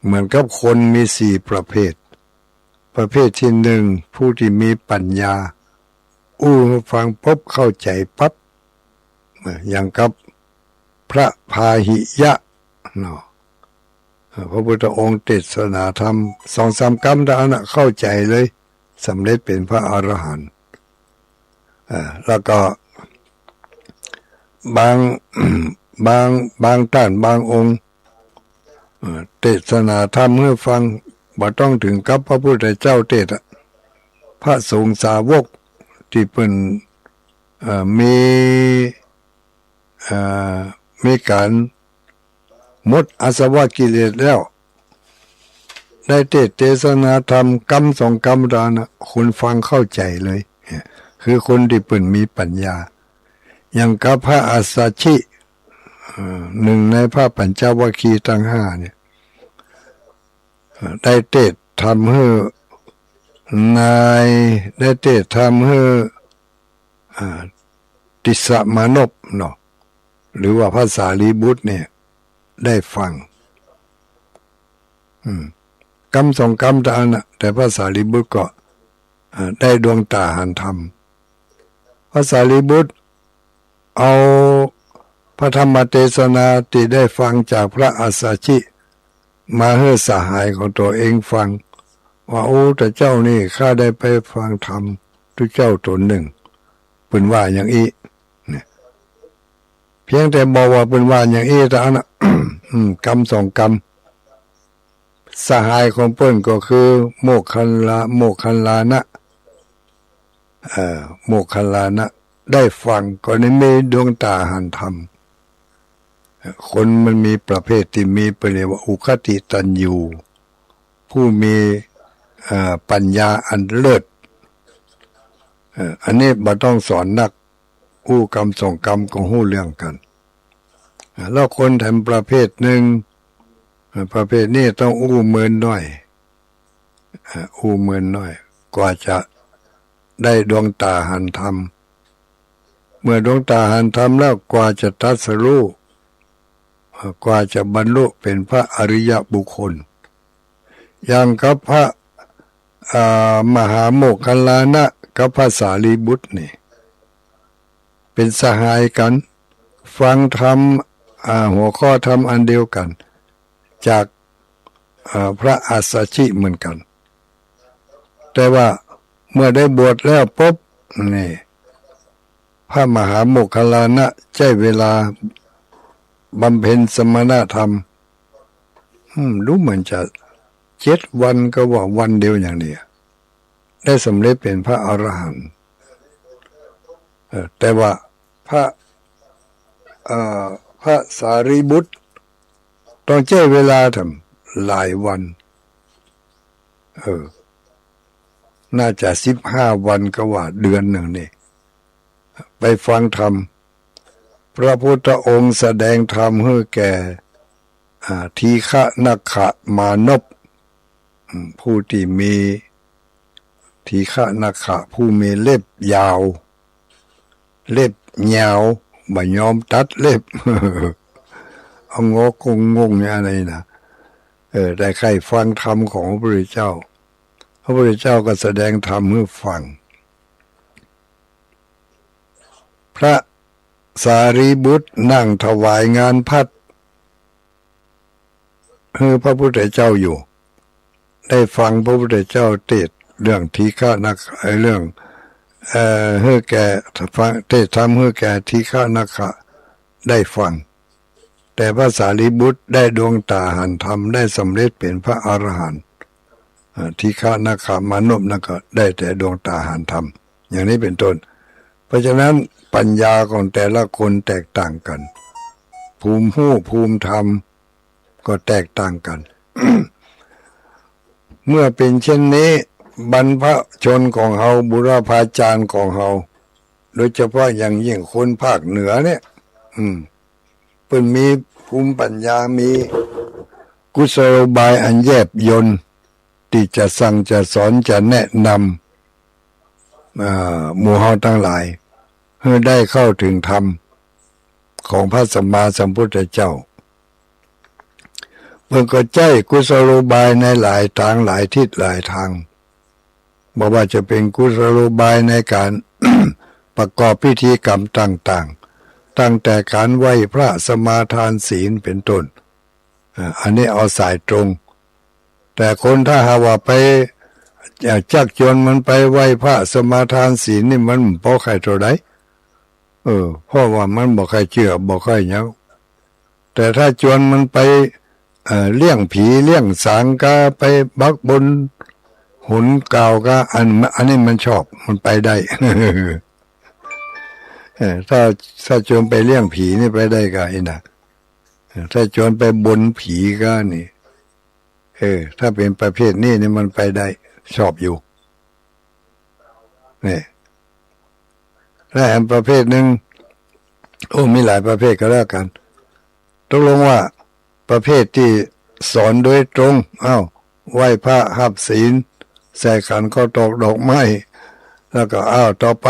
เหมือนกับคนมีสี่ประเภท ประเภทตี้หนึ่ง ผู้ตี้มีปัญญา อู้ฟังปุ๊บเข้าใจ๋ปั๊บ เอ่อ อย่างกับพระพาหิยะเนาะ เอ่อ พระพุทธองค์เตสนาธรรมสองสามกำเต้าอั้นน่ะ เข้าใจ๋เลย สำเร็จเป๋นพระอรหันต์ เอ่อ แล้วก็บาง บาง บางต้านบางองค์ เอ่อ เตสนาธรรมหื้อฟัง บ่ต้องเถิงกับพระพุทธเจ้าเตสน์อะ พระสงฆ์สาวกตี้เปิ้น เอ่อ มี เอ่อ มีก๋านหมดอาสวะกิเลสแล้ว ได้เตสน์เตสนาธรรมกำสองกำเต้าอั้นน่ะ คนฟังเข้าใจ๋เลย เนี่ย คือคนตี้เปิ้นมีปัญญา อย่างกับพระอัสสชิ เอ่อ หนึ่งในพระปัญจวัคคีย์ตังห้าเนี่ย เอ่อ ได้เตสน์ธรรมหื้อนาย ได้เตสน์ธรรมหื้อ อ่า ติสสะมานพเนาะ หรือว่าพระสารีบุตรเนี่ย ได้ฟัง อืม กำสองกำเต้าอั้นน่ะ แต่พระสารีบุตรก็ อ่า ได้ดวงต๋าหันธรรม พระสารีบุตรเอาพระธรรมเตสนาตี้ได้ฟังจากพระอัสสชิ มาหื้อสหายของตั๋วเองฟัง ว่า โอ้ แต่เจ้านี่ ข้าได้ไปฟังธรรมตุ๊เจ้าต๋นนึ่ง เปิ้นว่าอย่างอี้ เนี่ย เพียงแต่บอกว่าเปิ้นว่าอย่างอี้เต้าอั้นน่ะ อืม กำสองกำ สหายของเปิ้นก็คือโมคคัลลา โมคคัลลานะ เอ่อ โมคคัลลานะ ได้ฟังก็ได้มีดวงต๋าหันธรรม คนมันมีประเภทตี้มี เปิ้นเรียกว่าอุคติตัญญู ผู้มี เอ่อ ปัญญาอันเลิศ เอ่อ อันนี้บ่ต้องสอนนัก อู้กำสองกำก็ฮู้เรื่องกั๋น เอ่อ แล้วคนแถมประเภทนึ่ง เอ่อ ประเภทนี้ต้องอู้เมินหน้อย เอ่อ อู้เมินหน้อย กว่าจะได้ดวงต๋าหันธรรม เมื่อดวงต๋าหันธรรมแล้ว กว่าจะตรัสรู้ เอ่อ กว่าจะบรรลุเป๋นพระอริยบุคคล อย่างกับพระ อ่า มหาโมคคัลลานะกับพระสารีบุตรนี่ เป๋นสหายกั๋น ฟังธรรม อ่า หัวข้อธรรมอันเดียวกั๋น จาก อ่า พระอัสสชิเหมือนกั๋น แต่ว่าเมื่อได้บวชแล้วปุ๊บ นี่ พระมหาโมคคัลลานะใจ๊เวลาบำเพ็ญสมณธรรม อืม ดูเหมือนจะเจ็ดวันก็ว่าวันเดียวอย่างนี้ ได้สำเร็จเป๋นพระอรหันต์ เอ่อ แต่ว่าพระ เอ่อ พระสารีบุตร ต้องใจ๊เวลาตั้งหลายวัน เออ น่าจะสิบห้าวันก็ว่าเดือนนึ่งนี่ ไปฟังธรรม พระพุทธองค์แสดงธรรมหื้อแก่ อ่า ทีฆนคขมานพ อืม ผู้ตี้มี ทีฆนคข ผู้มีเล็บยาว เล็บยาว บ่ยอมตัดเล็บ เอางอกงงๆ อย่างนี้นะ เออ ได้ใค่ฟังธรรมของพระพุทธเจ้า พระพุทธเจ้าก็แสดงธรรมหื้อฟัง พระสารีบุตรนั่งถวายงานภัตตาร์ หื้อพระพุทธเจ้าอยู่ ได้ฟังพระพุทธเจ้าเตสน์เรื่องทีฆนคข เอ่อ เรื่อง เอ่อ หื้อแก่ ฟัง เตสน์ธรรมหื้อแก่ทีฆนคข ได้ฟัง แต่พระสารีบุตรได้ดวงต๋าหันธรรม ได้สำเร็จเป๋นพระอรหันต์ อ่า ทีฆนคามานพนั่นก็ได้แต่ดวงต๋าหันธรรม อย่างนี้เป๋นต้น เพราะฉะนั้นปัญญาของแต่ละคนแตกต่างกั๋น ภูมิฮู้ภูมิธรรมก็แตกต่างกั๋น เมื่อเป๋นเช่นนี้ บรรพชนของเฮา บุรพาจารย์ของเฮา โดยเฉพาะอย่างยิ่งคนภาคเหนือเนี่ย อืม เปิ้นมีภูมิปัญญา มีกุศโลบายอันแยบยล ตี้จะสั่งจะสอนจะแนะนำ อ่า หมู่เฮาตังหลาย หื้อได้เข้าเถิงธรรมของพระสัมมาสัมพุทธเจ้า เปิ้นก็ใจ๊กุศโลบายในหลายตางหลายทิศหลายตาง บ่ว่าจะเป๋นกุศโลบายในก๋าน ประกอบพิธีกรรมต่างๆ ตั้งแต่ก๋านไหว้พระสมาทานศีลเป๋นต้น อ่า อันนี้เอาสายตรง แต่คนถ้าหากว่าไป เอ่อ จักจวนมันไปไหว้พระสมาทานศีลนี่มันบ่ใค่เต้าใด เออ เพราะว่ามันบ่ใค่เจื้อ บ่ใค่หยัง แต่ถ้าจวนมันไป เอ่อ เลี้ยงผีเลี้ยงสางกา ไปบักบนหนกล่าวกา อัน อันนี้มันชอบ มันไปได้ เออ ถ้า ถ้าจวนไปเลี้ยงผีนี่ไปได้กาอี้นะ เออ ถ้าจวนไปบนผีกานี่ เออ ถ้าเป๋นประเภทนี้นี่มันไปได้ ชอบอยู่ นี่ และแหมประเภทหนึ่ง โอ้ มีหลายประเภทก็แล้วกั๋น ตกลงว่าประเภทตี้สอนโดยตรง อ้าว ไหว้พระฮับศีล ใส่ขันข้าวตอกดอกไม้ แล้วก็ อ้าว ต่อไป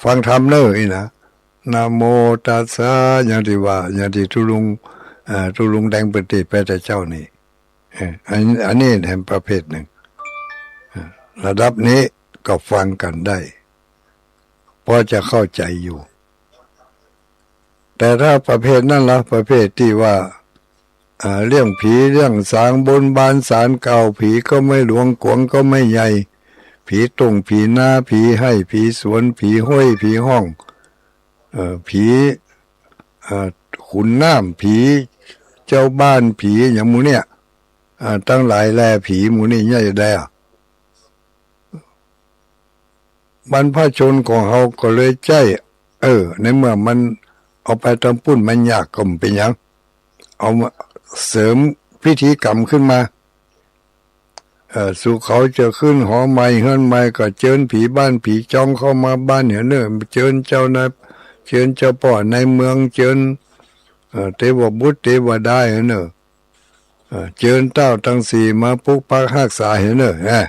ฟังธรรมเน่อ อี้นะ นะโมตัสสะ อย่างตี้ว่า อย่างตี้ตุ๊ลุง เอ่อ ตุ๊ลุงแดงเปิ้นเตสน์ไปแต่เจ๊านี่ เออ อัน อันนี้แหมประเภทหนึ่ง เออ ระดับนี้ก็ฟังกั๋นได้ พอจะเข้าใจ๋อยู่ แต่ถ้าประเภทนั้นละ ประเภทตี้ว่า อ่า เลี้ยงผีเลี้ยงสาง บนบานศาลกล่าว ผีก็ไม่หลวง ขวงก็ไม่ใหญ่ ผีต้ง ผีนา ผีไฮ่ ผีสวน ผีฮ้วย ผีห้อง เอ่อ ผี เอ่อ ขุนน้ำ ผีเจ้าบ้าน ผีอย่างหมู่เนี่ย อ่า ตังหลายแล ผีหมู่นี่ใหญ่แล บรรพชนของเฮาก็เลยใจ๊ เออ ในเมื่อมันเอาไปตางปุ้นมันยากก็บ่เป๋นหยัง เอามาเสริมพิธีกรรมขึ้นมา เอ่อ สู่เขาจะขึ้นหอใหม่เฮือนใหม่ก็เจิญผีบ้านผีจองเข้ามาบ้านเหียเน่อ เจิญเจ้านาย เจิญเจ้าป้อนายเมือง เจิญ เอ่อ เตวบุตรเตวดาเหียเน่อ เอ่อ เจิญเต้าตังสี่มาปกปักฮักษาเหียเน่อ เอ้อ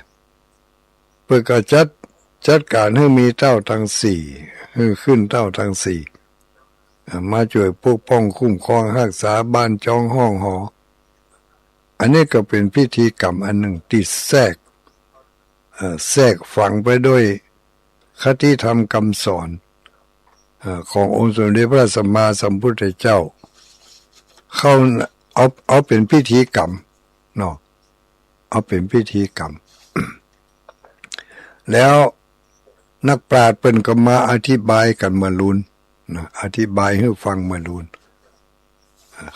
เปิ้นก็จัด จัดก๋านหื้อมีเต้าตังสี่ หื้อขึ้นเต้าตังสี่ อ่า มาจ้วยปกป้องคุ้มครองฮักษาบ้านจองห้องหอ อันนี้ก็เป๋นพิธีกรรมอันหนึ่งตี้แทรก เอ่อ แทรกฝังไปด้วยคติธรรมกำสอน เอ่อ ขององค์สมเด็จพระสัมมาสัมพุทธเจ้า เข้า เอา เอาเป๋นพิธีกรรมเนาะ เอาเป๋นพิธีกรรม แล้วนักปราชญ์เปิ้นก็มาอธิบายกั๋นเมื่อลูนนะ อธิบายหื้อฟังเมื่อลูน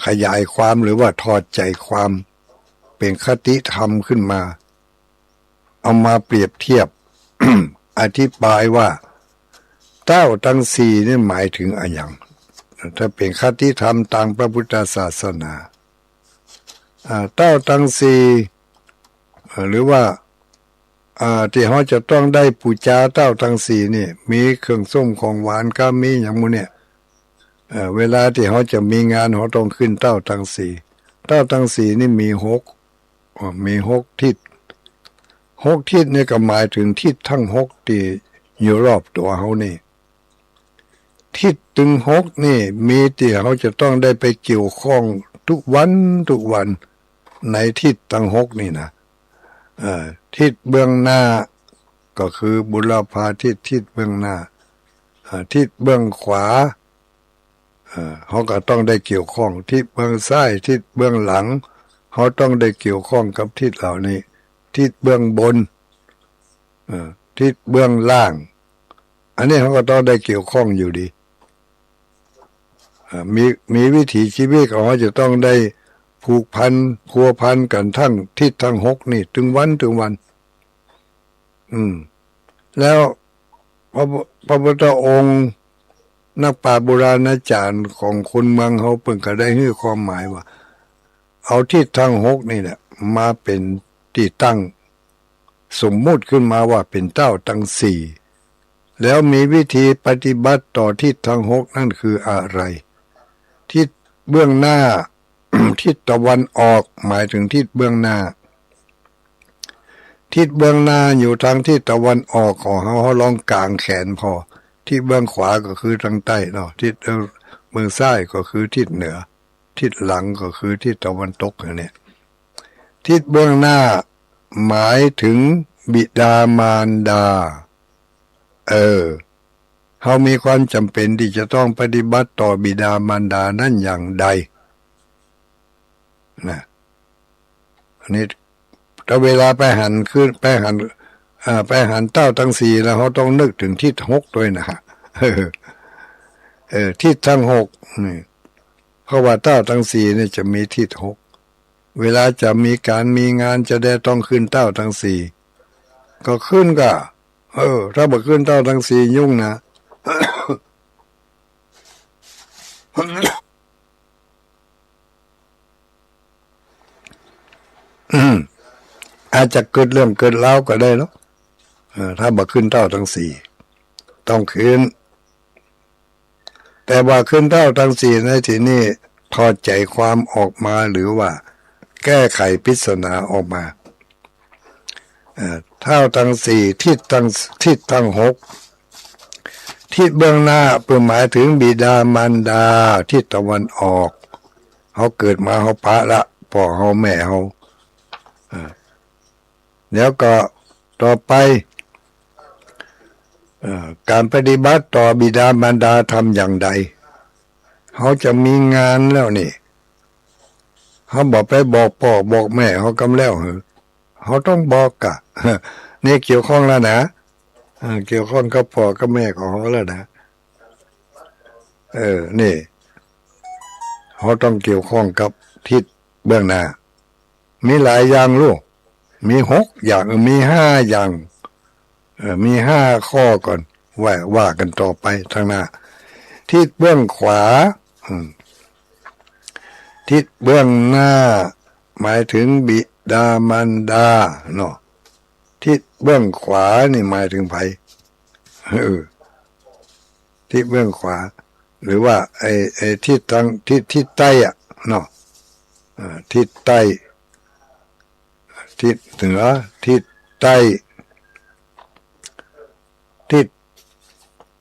ขยายความหรือว่าถอดใจ๋ความ เป๋นคติธรรมขึ้นมา เอามาเปรียบเทียบ อธิบายว่า เต้าตังสี่นี่หมายถึงอะหยัง ถ้าเป๋นคติธรรมตางพระพุทธศาสนา อ่า เต้าตังสี่ เอ่อ หรือว่า อ่า ตี้เฮาจะต้องได้ปู๋จาเต้าตังสี่นี่ มีเครื่องส้มของหวานกา มีหยังหมู่เนี่ย เอ่อ เวลาตี้เฮาจะมีงาน เฮาต้องขึ้นเต้าตังสี่ เต้าตังสี่นี่มีหก อ่า มีหกทิศ หกทิศนี่ก็หมายถึงทิศตังหกตี้อยู่รอบตั๋วเฮานี่ ทิศตึงหกนี่มีตี้เฮาจะต้องได้ไปเกี่ยวข้องทุกวันทุกวัน ในทิศตังหกนี่นะ เอ่อ ทิศเบื้องหน้าก็คือบุรพาทิศ ทิศเบื้องหน้า เอ่อ ทิศเบื้องขวา เอ่อ เฮาก็ต้องได้เกี่ยวข้อง ทิศเบื้องซ้าย ทิศเบื้องหลัง เฮาต้องได้เกี่ยวข้องกับทิศเหล่านี้ ทิศเบื้องบน เอ่อ ทิศเบื้องล่าง อันนี้เฮาก็ต้องได้เกี่ยวข้องอยู่ดี เอ่อ มี มีวิถีชีวิตของเฮาจะต้องได้ผูกพันพัวพันกั๋นตึงทิศตึงหกนี่ ตึงวัน ตึงวัน อืม แล้วพระ พระพุทธองค์ นักปราชญ์โบราณอาจ๋ารย์ของคนเมืองเฮาเปิ้นก็ได้หื้อความหมายว่า เอาทิศตึงหกนี่แหละมาเป๋นตี้ตั้ง สมมุติขึ้นมาว่าเป๋นเต้าตึงสี่ แล้วมีวิธีปฏิบัติต่อทิศตึงหกนั่นคืออะไร ทิศเบื้องหน้า ทิศตะวันออกหมายถึงทิศเบื้องหน้า ทิศเบื้องหน้าอยู่ตางทิศตะวันออกของเฮา เฮาลองก๋างแขนผ่อ ทิศเบื้องขวาก็คือตางใต้เนาะ ทิศเบื้องซ้ายก็คือทิศเหนือ ทิศหลังก็คือทิศตะวันตกอย่างเนี้ย ทิศเบื้องหน้าหมายถึงบิดามารดา เออ เฮามีความจ๋ำเป๋นตี้จะต้องปฏิบัติต่อบิดามารดานั้นอย่างใด นะ อันนี้ แต่เวลาไปหันขึ้น ไปหัน อ่า ไปหันเต้าตึงสี่แล้ว เฮาต้องนึกเถิงทิศหกตวยนะ เออ ทิศตึงหกนี่ เพราะว่าเต้าตึงสี่นี่จะมีทิศหก เวลาจะมีก๋านมีงานจะได้ต้องขึ้นเต้าตึงสี่ ก็ขึ้นก่า เออ ถ้าบ่ขึ้นเต้าตึงสี่ยุ่งนะ อืม อาจจะเกิดเรื่องเกิดราวก็ได้เนาะ เออ ถ้าบ่ขึ้นเต้าตึงสี่ ต้องขึ้น แต่ว่าขึ้นเต้าตึงสี่ในตี้นี้ถอดใจ๋ความออกมาหรือว่าแก้ไขปริศนาออกมา เอ่อ เต้าตึงสี่ ทิศตึง ทิศตึงหก ทิศเบื้องหน้าเปิ้นหมายถึงบิดามารดา ทิศตะวันออก เฮาเกิดมาเฮาปะละป้อเฮาแม่เฮา เอ่อ แล้วก็ต่อไป เอ่อ ก๋านปฏิบัติต่อบิดามารดาทำอย่างใด เฮาจะมีงานแล้วนี่ เฮาบ่ไปบอกป้อบอกแม่เฮาก่ำแล้วหือ เฮาต้องบอกก่า นี่เกี่ยวข้องแล้วนะ เอ่อ เกี่ยวข้องกับป้อกับแม่ของเฮาแล้วนะ เออ นี่ เฮาต้องเกี่ยวข้องกับทิศเบื้องหน้า มีหลายอย่างลูก มีหกอย่าง เออ มีห้าอย่าง เออ มีห้าข้อก่อน ว่า ว่ากั๋นต่อไปตางหน้า ทิศเบื้องขวา อืม ทิศเบื้องหน้าหมายถึงบิดามารดาเนาะ ทิศเบื้องขวานี่หมายถึงใผ เออ ทิศเบื้องขวา หรือว่าไอ้ ไอ้ทิศตึง ทิศ ทิศใต้อะเนาะ เอ่อ ทิศใต้ ทิศเหนือ ทิศใต้ ทิศ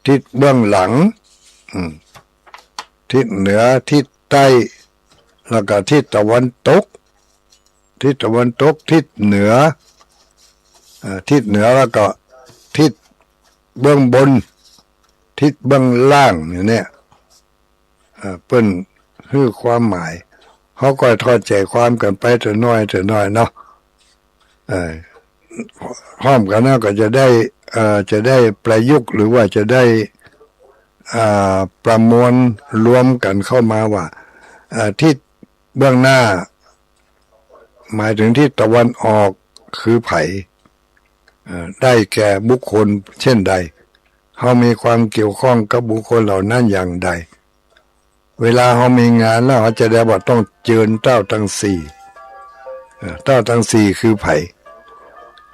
ทิศเบื้องหลัง อืม ทิศเหนือ ทิศใต้ แล้วก็ทิศตะวันตก ทิศตะวันตก ทิศเหนือ เอ่อ ทิศเหนือ แล้วก็ทิศเบื้องบน ทิศเบื้องล่าง อย่างเนี้ย เอ่อ เปิ้นหื้อความหมาย เฮาก็ถอดใจ๋ความกั๋นไปเตื้อน้อยเตื้อน้อยเนาะ เอ่อ พร้อมกั๋นนะก็จะได้ เอ่อ จะได้ประยุกต์ หรือว่าจะได้ อ่า ประมวลรวมกั๋นเข้ามาว่า เอ่อ ทิศเบื้องหน้า หมายถึงทิศตะวันออกคือใผ เอ่อ ได้แก่บุคคลเช่นใด เฮามีความเกี่ยวข้องกับบุคคลเหล่านั้นอย่างใด เวลาเฮามีงานแล้ว เฮาจะได้บ่ต้องเจิญเต้าตึงสี่ เอ่อ เต้าตึงสี่คือใผ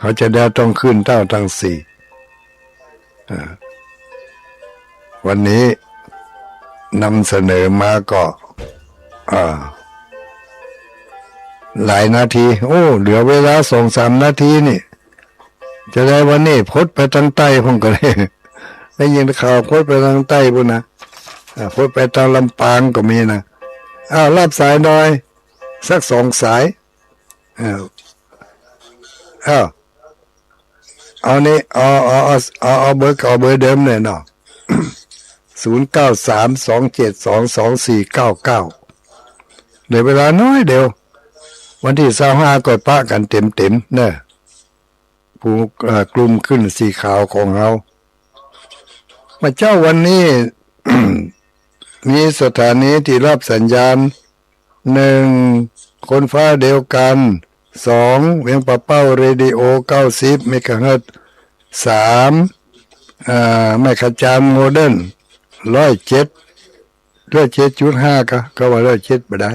เฮาจะได้ต้องขึ้นเต้าตึงสี่ เอ่อ วันนี้นำเสนอมาก็ อ่า หลายนาที โอ้ เหลือเวลาสองสามนาทีนี่ จะได้วันนี้พดไปตางใต้พ่องก็ได้ ได้ยินข่าวพดไปตางใต้ปู้นนะ อ่า พดไปตางลำปางก็มีนะ อ้าว รับสายหน่อย สักสองสาย อ้าว อ้าว เอานี่ เอา เอา เอา เอา เอาเบอร์เก่าเบอร์เดิมเลยเนาะ ศูนย์เก้าสาม สองเจ็ดสอง สองสี่เก้าเก้า เหลือเวลาน้อยเดียว วันตี้ซาวห้าก็ปะกั๋นเต็มๆ เนอะ ผู้ เอ่อ กลุ่มขึ้นสีขาวของเฮา มาเจ๊าวันนี้ มีสถานีตี้ฮับสัญญาณ หนึ่ง คนฟ้าเดียวกัน สอง เวียงป่าเป้าเรดิโอ เก้าสิบ เมกะเฮิรตซ์ สาม อ่า แม่ขะจานโมเดิร์น ร้อยเจ็ด ร้อยเจ็ดจุดห้า ก็ ก็ว่าร้อยเจ็ดบ่ได้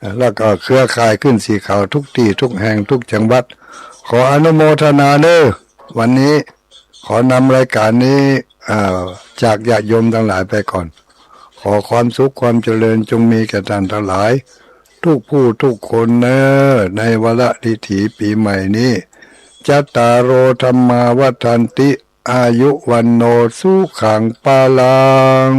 อ่า แล้วก็เครือข่ายขึ้นสีขาวทุกตี้ทุกแห่งทุกจังหวัด ขออนุโมทนาเน้อ วันนี้ขอนำรายการนี้ อ่า จากญาติโยมตังหลายไปก่อน ขอความสุขความเจริญจงมีแก่ต้านตังหลาย ทุกผู้ทุกคนเน้อ ในวาระดิถีปีใหม่นี้ จัตตาโร ธัมมา วัฑฒันติ อายุ วัณโณ สุขัง พลัง